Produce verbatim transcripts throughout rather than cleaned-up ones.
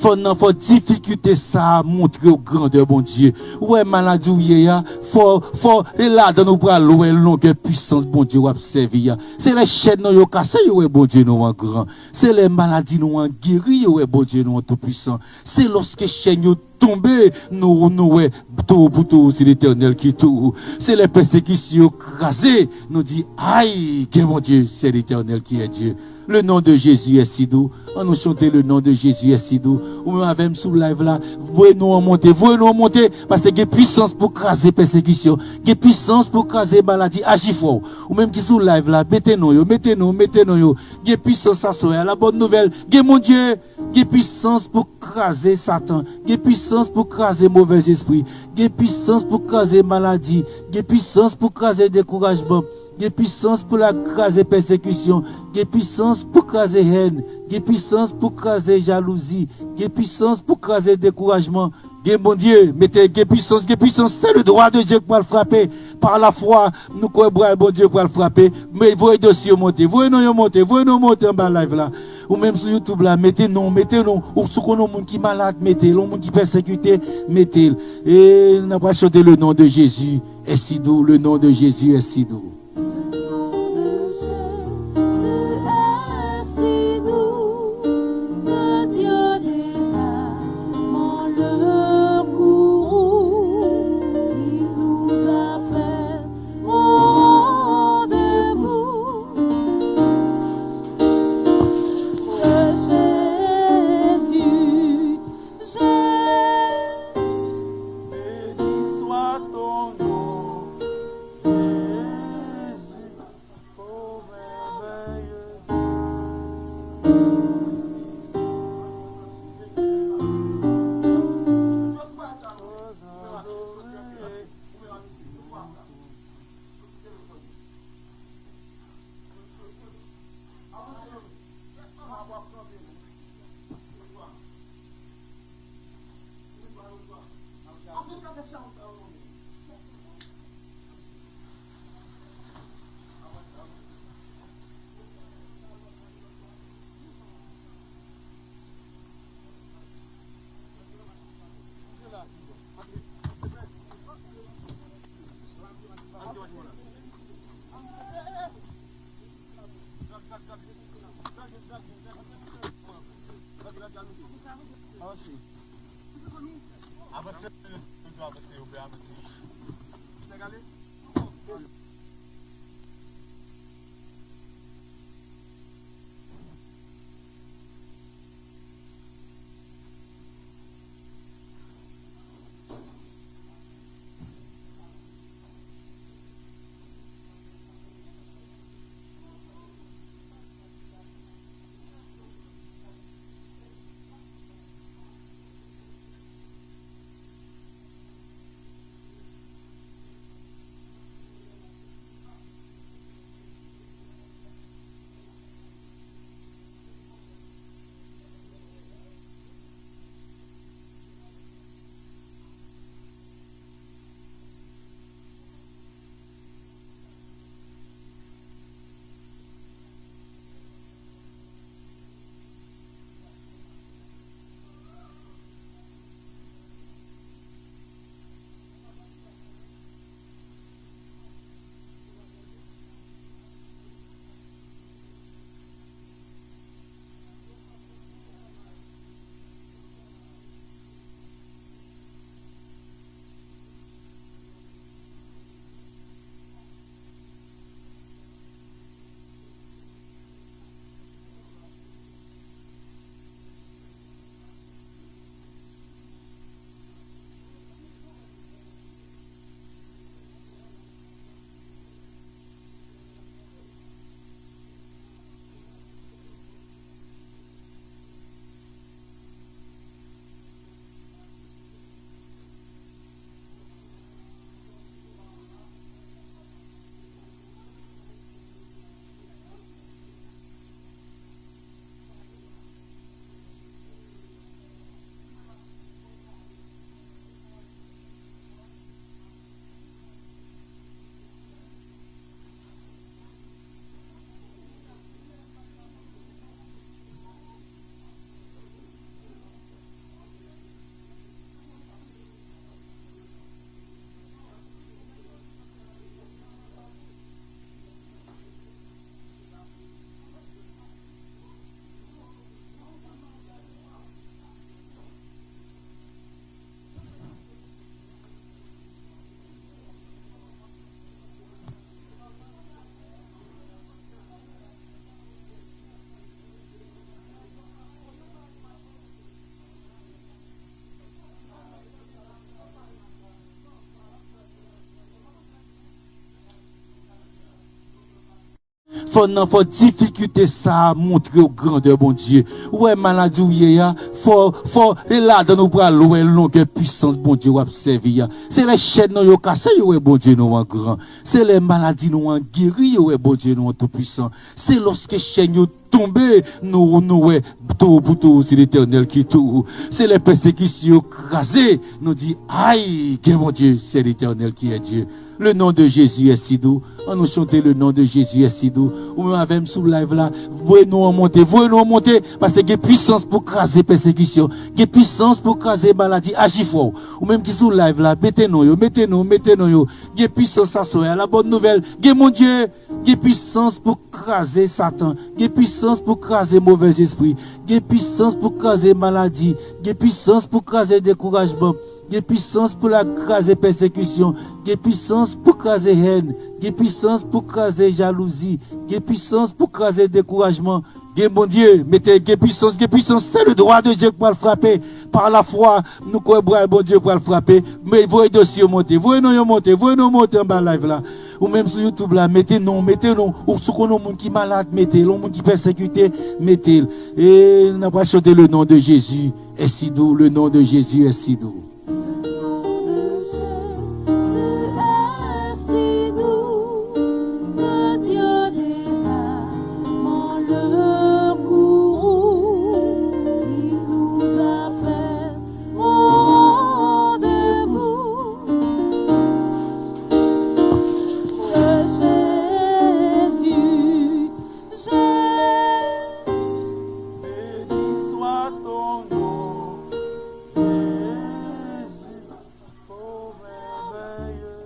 Fò nan fò difikilte sa a montre w grandè Bondye. Ou wè maladi w ye a, fò, fò, e ladan ou pral wè longè pwisans Bondye w ap sèvi a. Se lè chèn nou yo kase, yo wè Bondye nou an gran. Se lè maladi nou an geri, yo wè Bondye nou an toupwisan. Se lòske chèn yo tonbe, nou, nou wè towo pou towo, se Letènèl ki towo. Se lè pèsekisyon yo kraze, nou di, ay, gen Bondye, c'est l'Éternel qui est Dieu. Le nom de Jésus est si doux. An nou chante le nom de Jésus est si doux. Ou menm avè m sou live la, voye non an monte, voye non an monte, paske gen pwisans pou kraze pèsekisyon, gen pwisans pou kraze maladi, aji fò. Ou menm ki sou live la, mete non yo, mete non, mete non yo. Gen pwisans aswè a, la bòn nouvèl, gen Bondye, gen pwisans pou kraze Satan, gen pwisans pou kraze movèzespri, gen pwisans pou kraze maladi, gen pwisans pou kraze dekourajman, gen pwisans pou l kraze pèsekisyon, gen pwisans pou kraze hèn, gen pwisans pou kraze jalouzi, gen pwisans pou kraze dekourajman. Gen Bondye, mete gen pwisans, gen pwisans. Se le dwa de Dye k pral frape. Pa lafwa, nou kwè bra Bondye pral frape. Men voye dosye yo monte, voye non yo monte, voye non monte anba live la. Ou menm sou YouTube la, mete non, mete non. Ou si w konnen yon moun ki malad, mete l. Yon moun ki pèsekite, mete l. E n ap chante le nom de Jésus est si doux, le nom de Jésus est si doux. Le nom de Jésus est si doux, le Dieu des armes, le courroux qui nous appelle au rendez-vous. Que Jésus, Jésus, béni soit ton nom, Jésus, ô merveilleux Dieu. Avanse. Avanse, avanse, avanse. Fò nan fò difikilte sa a montre w grandè Bondye. Ou wè maladi w ye a, fò, fò, e ladan ou pral wè longè pwisans Bondye w ap sèvi a. Se lè chèn nou yo kase, yo wè Bondye nou an gran. Se lè maladi nou an geri, yo wè Bondye nou an toupwisan. Se lòske chèn yo tonbe, nou, nou wè towo pou towo, se Letènèl ki towo. Se lè pèsekisyon yo kraze, nou di, ay, gen Bondye, c'est l'Éternel qui est Dieu. Le nom de Jésus est si doux. An nou chante le nom de Jésus est si doux. Ou menm avè m sou live la, voye non an monte, voye non an monte, paske gen pwisans pou kraze pèsekisyon, gen pwisans pou kraze maladi, aji fò. Ou menm ki sou live la, mete non yo, mete non, mete non yo. Gen pwisans aswè a, la bòn nouvèl, gen Bondye. Gen pwisans pou kraze Satan. Gen pwisans pou kraze movèzespri. Gen pwisans pou kraze maladi. Gen pwisans pou kraze dekourajman. Gen pwisans pou l kraze pèsekisyon. Gen pwisans pou kraze hèn. Gen pwisans pou kraze jalouzi. Gen pwisans pou kraze dekourajman. Gen Bondye, mete gen pwisans, gen pwisans. Se le dwa de Dye k pral frape. Pa lafwa, nou kwè bra Bondye pral frape. Men voye dosye yo monte, voye non yo monte, voye non monte anba live la. Ou menm sou YouTube la, mete non, mete non. Ou si w konn yon moun ki malad, mete l. Yon moun ki pèsekite, mete l. E n ap chante le nom de Jésus est si doux, le nom de Jésus est si doux. Le nom de Jésus est si doux, le Dieu des armes, le courroux, il nous appelle au rendez-vous. Jésus, Jésus, béni soit ton nom, Jésus, ô merveilleux.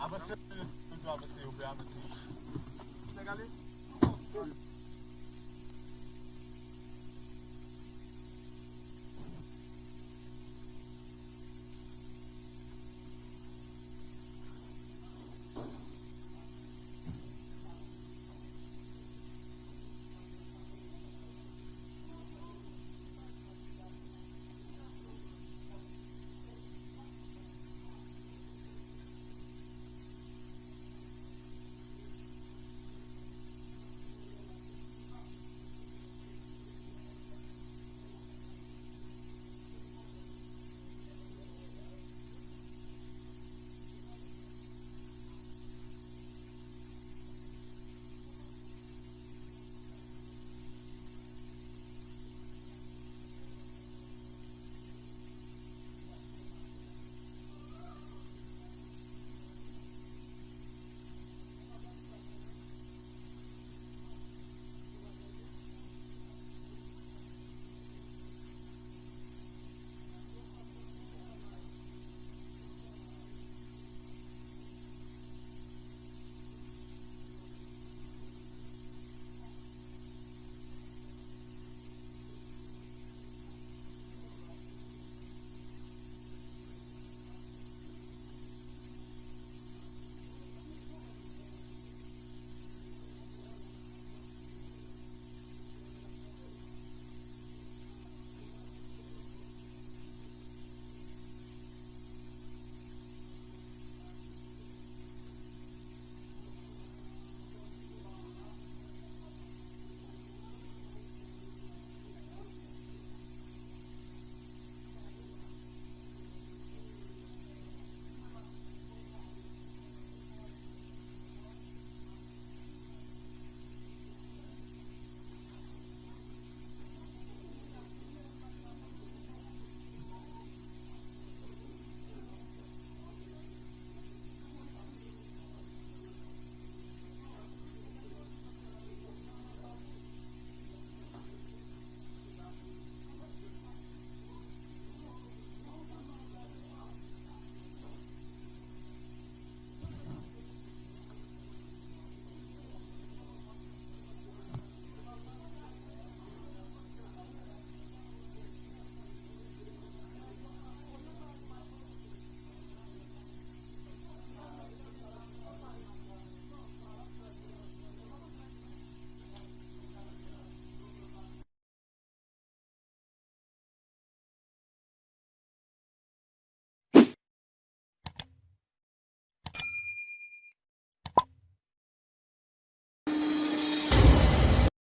Avanse. Avanse, yo pè avanse.